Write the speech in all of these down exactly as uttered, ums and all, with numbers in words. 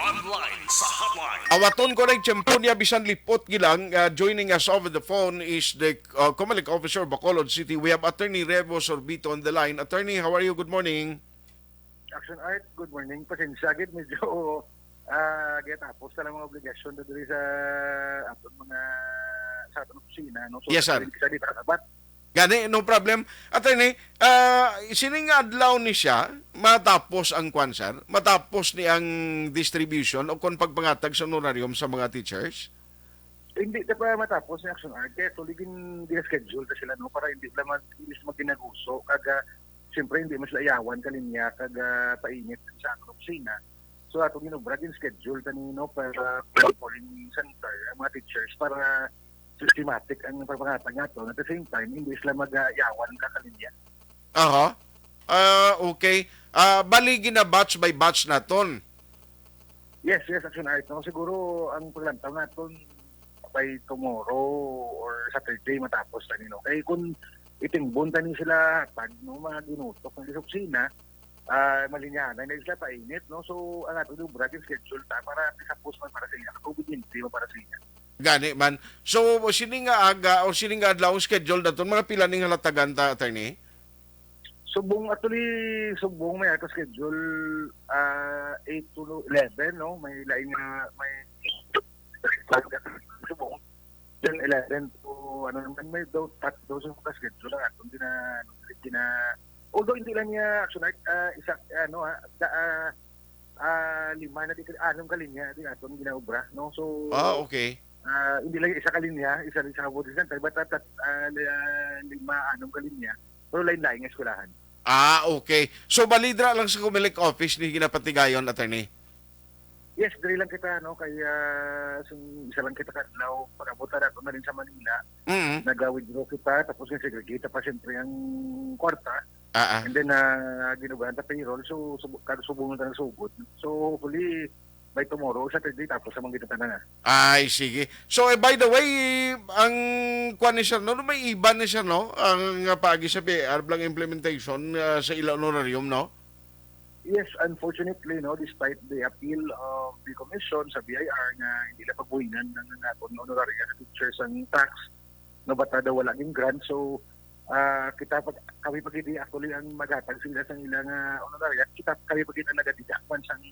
Online sa hotline. Awaton ko na yung tiyempo niya, bisan lipot gilang. Uh, joining us over the phone is the uh, Comelec officer of Bacolod City. We have Attorney Revo Sorbito on the line. Attorney, how are you? Good morning. Action Art, good morning. Pasensya gid, medyo ah gatapos sa mga obligasyon na diri sa aton mga sa aton opisina, no? So, Yes, sir. Sa dito kasabat. Gani, no problem. Attorney, ah, sining adlaw ni siya, matapos ang kwan, sir? Matapos ni ang distribution o kon pagpangatag sa honorarium sa mga teachers? Hindi na pa matapos ni Action Art. Kaya tuloy gin schedule ta sila, no, para hindi lang mag hindi sila magkinaguso. Kaga siyempre hindi man sila iyawan kalinya kaga painit sa aton opisina. So ato ginubra gin schedule ta ni, no, para polling center ang mga teachers para systematic ang pagpangatag nato. At the same time, hindi sila mag-iyawan ka kalinya. Aha. Ah, okay. Ah, bali gina batch by batch naton. Yes, yes, Action Art, no? Siguro ang paglantaw naton by tomorrow or Saturday matapos tani, no? Kay kung itingbon tani sila pag, no, mga ginutok ng sa opisina, ah, malinyahan na sila painit, no? So ang ato yung bracket schedule ta para sa post man para sa iya, COVID nineteen man para sa iya. Gani man. So, sini nga aga o sini nga adlaw ang schedule naton, mga pila ning halatagan ta, attorney? Subong, actually, subong may ato schedule ah eight to eleven, no? May lain nga, may subong. Then eleven to, ano naman, may daw, tat, daw sa mga schedule lang atong gina, ano, gina, although hindi lang niya, actually, ah, isa, ano, ah, da, ah, ah, lima na di, anong kalinya di atong ginaobra, no? So, Ah, okay. ah, hindi lang isa kalinya, isa lang sa Cabo Center, but at, at ah, li- ah, lima, anong kalinya, pero lain-lain nga eskwelahan. Ah, okay. So, balidra lang sa Comelec office ni ginapatigayon, attorney? Yes, diri lang kita, no, kay ah, sing- isa lang kita kadlaw, pag-abot na nato na rin sa Manila, Mm. Nag-withdraw kita, tapos yung segregate pa siyempre ang kwarta. Ah, ah. And then, uh, ginugahan ta payroll, so sub- kada subong na nagsugod. So hopefully, by tomorrow, Saturday, tapos naman kita tanan, ah. Ay, sige. So, eh, by the way, ang kwan ni sir, no, may iban ni sir, no, ang uh, paagi sa P I R blang implementation ah, sa ila honorarium, no? Yes, unfortunately, no, despite the appeal of the commission sa B I R nga hindi na pagbuhinan ng naton honoraria sa teachers ang tax, no, bata daw wala ging grant. So, ah, kita pag kami pag hindi actually ang maghatag sila sa ilang ah, honoraria, kita kami pag hindi nagadidak man sang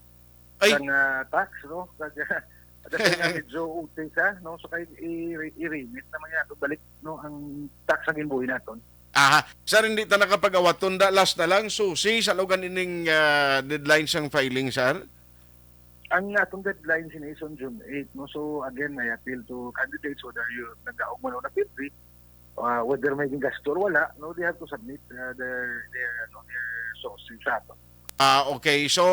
Ay. sang ah, tax, no? Kag at the same time, medyo uti siya, no? So kay i- i-remit naman niya ato balik, no, ang tax ang ginbuhi naton. Aha. Sir, hindi ta nakapag-awaton da. Last na lang, susi sa lugan ining ah, deadline sang filing, sir? Ang atong deadline sini is on June eight, no? So again, I appeal to candidates whether you nagdaog man o napildi, uh, whether may gasto or wala, no, they have to submit uh, their their ano, their sources sa ato. Ah, okay. So,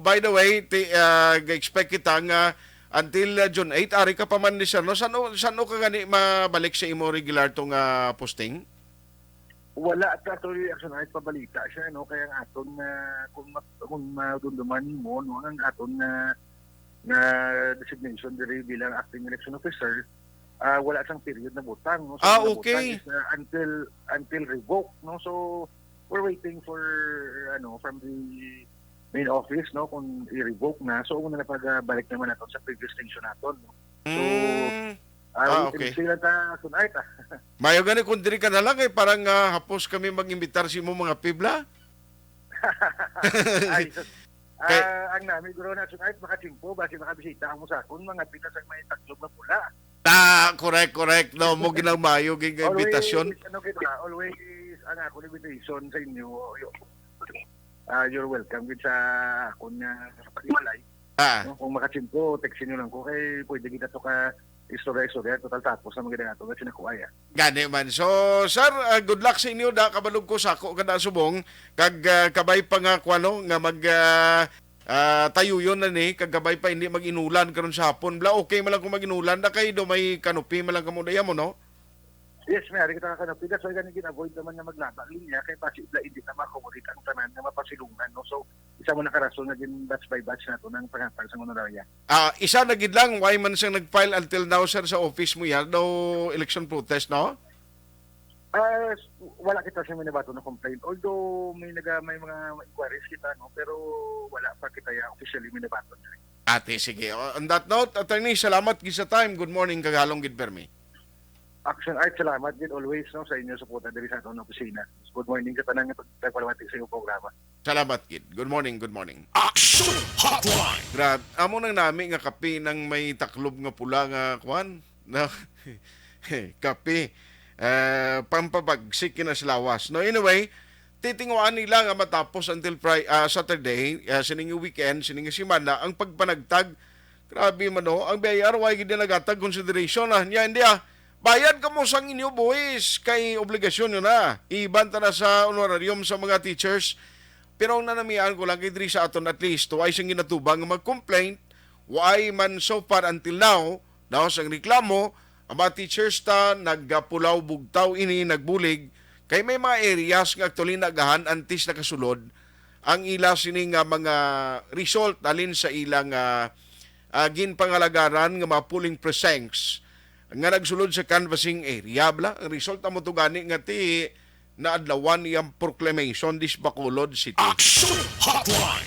by the way, ti, ah, ga-expect kita nga until ah, June eight, ari ka pa man ni sir, no? Saan, saan ka gani mabalik sa imo regular to nga posting? Wala ka to reaction ay pabalita siya, no, kaya ang aton nga kung ma- kung madumduman mo, no, ang aton nga nga designation diri bilang acting election officer, ah, wala sang period na butang, no? So, Ah, ang nabutang okay. Is, ah, until until revoke, no? So we're waiting for, ano, from the main office, no, kung i-revoke na. So una na pag ah, balik naman naton sa previous station naton, no? So Mm. ah, Ah, wait, okay. Sila ta tonight, ah. Mayo gani kung diri ka na lang, eh, parang ah, hapos kami mag-imbitar sa imo mga pibla. Ay, sus. Kay- Ah, ang nami guro na tonight makachimpo basi makabisita ang musakon mga pitas ang may taklog na pula. Ah, correct, correct. No, mo ginamayo ging Always, invitation. Ano kita, always ang ako invitation sa inyo. Yo. Ah, you're welcome gid sa akon nga panimalay. Ah, No, kung makachimpo, text niyo lang ko kay pwede kita to ka istorya-istorya, total tapos na maganda nga to kasi nakuha ya. Gani man. So, sir, ah, good luck sa inyo da, kabalog ko sa ako kada subong kag ah, kabay pa nga kuno nga mag ah, ah, tayuyon na ni kag kabay pa hindi mag-inulan karon sa hapon. Bla, okay man lang kung mag-inulan da kay do may canopy man lang kamo daya mo, no? Yes, may ari kita ka canopy. That's why gani gin-avoid naman nga maglaba ang linya kay basi bla hindi na ma-accommodate ang tanan nga mapasilungan, no? So, isa mo na karason nga gin batch by batch nato ng panghatag sa honoraria. Ah, isa na gid lang, why man siyang nag-file until now, sir, sa office mo yan, daw election protest, no? Ah, s- wala kita sa minabato na complaint. Although may naga may mga inquiries kita, no, pero wala pa kita ya officially minabato na. Ate, sige. O, on that note, attorney, salamat gid sa time. Good morning, kag halong gid permi. Action Art, salamat gid always, no, sa inyo suporta diri sa atong opisina. Good morning sa tanan nga pagpalamati sa inyong programa. Salamat gid. Good morning, good morning. Action Hotline. Grab, amo nang nami nga kape nang may taklob nga pula nga kwan. No? Kape. Eh, pampabagsik kina sa lawas. No, anyway, titinguan nila nga matapos until Friday, Saturday, ah, sining weekend, sining semana, ang pagpanagtag. Grabe man, no? Ang B I R, why gid na nagatag consideration, ah? Nya, hindi, ah. Bayad kamo sang inyo buhis kay obligasyon nyo na. Iban ta na sa honorarium sa mga teachers. Pero ang nanamian ko lang kay diri sa aton, at least, why sang ginatubang nga mag-complaint, why man so far until now, daw sang reklamo, ang mga teachers ta nagapulaw bugtaw ini, nagbulig, kay may mga areas nga actually nagahan antes nakasulod ang ila sini nga mga result halin sa ilang ah, ah, ginpangalagaran nga mga polling precincts nga nagsulod sa canvassing area. Bala, ang result amo to gani nga ti naadlawan iyang proclamation dis Bacolod City. Action Hotline.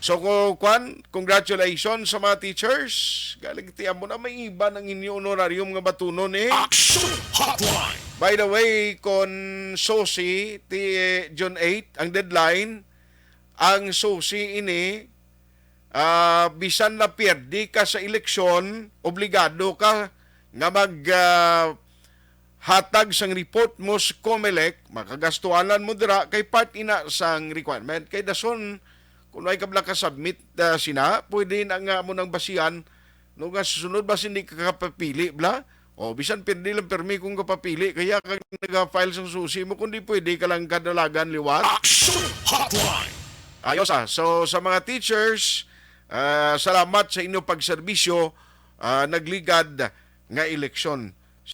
So, ko, kwan, congratulations sa mga teachers. Galing ti amo na may iba ng inyo honorarium nga batunon eh. Action Hotline. By the way, kon susi ti June eight ang deadline, ang susi ini, ah, bisan na pierde ka sa eleksyon, obligado ka nga mag ah, hatag sang report mo sa Comelec, makagastuanan mo dira kay part ina sang requirement. Kay dason, kung ay ka bala ka-submit ah, sina, pwede na nga mo nang basihan, no, nga susunod ba hindi ka kapapili bla? O bisan pirdi lang permi kung kapapili, kaya kag nag-file sang susi mo, kundi pwede ka lang kadalagan liwat. Action Hotline. Ayos ah. So sa mga teachers, ah, salamat sa inyo pagserbisyo, ah, nagligad nga eleksyon.